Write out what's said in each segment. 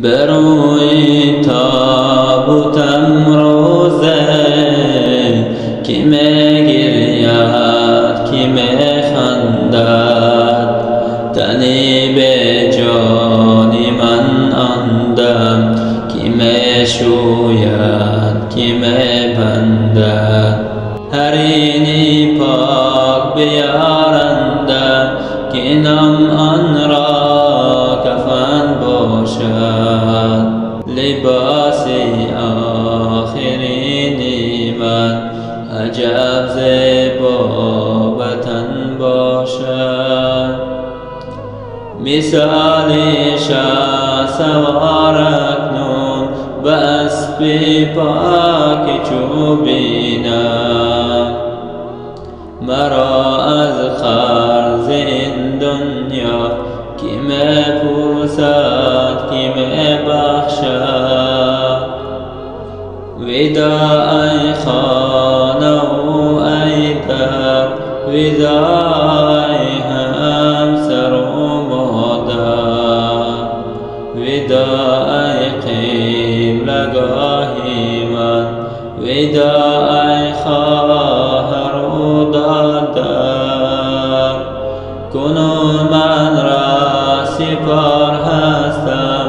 به روی تابوتم روزه کی میگرید، کی میخندد؟ تنی به جانی من آندم کی میشوید، کی میبندد؟ حرینی پاک بیارندم که نام آن را کفن باشد. لباس آخرین من عجب زیبا بتن باشد. مثال شهسوار اکنون به اسب پاک چوبینم. مرا از قرض این دنیا کی میپرسد، کی میبخشد؟ وداع ای خانه و ای در، وداع ای همسر و مادر، وداع ای قبلگاه من، وداع ای خواهر و دادر. کنون من رهسپار هستم،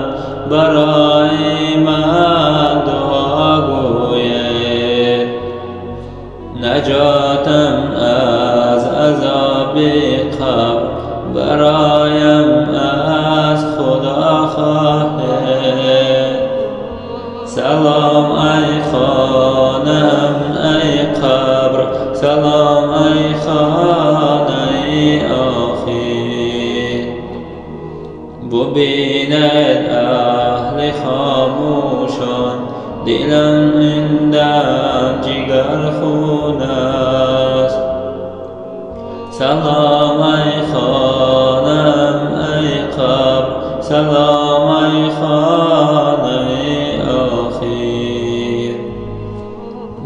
برای من دعا گویید. نجاتم از عذاب قبر برایم از خدا خواهید. سلام ای خانه، ای قبر، سلام ای خانه آخر. ببینید اهل خاموشان، دلم این دم جگر خون است. سلام ای خانم، ای قبر، سلام ای خانه آخر.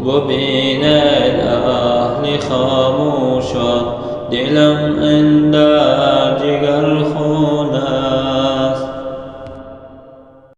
ببینید اهل خاموشان، دلم این در جگر خون است.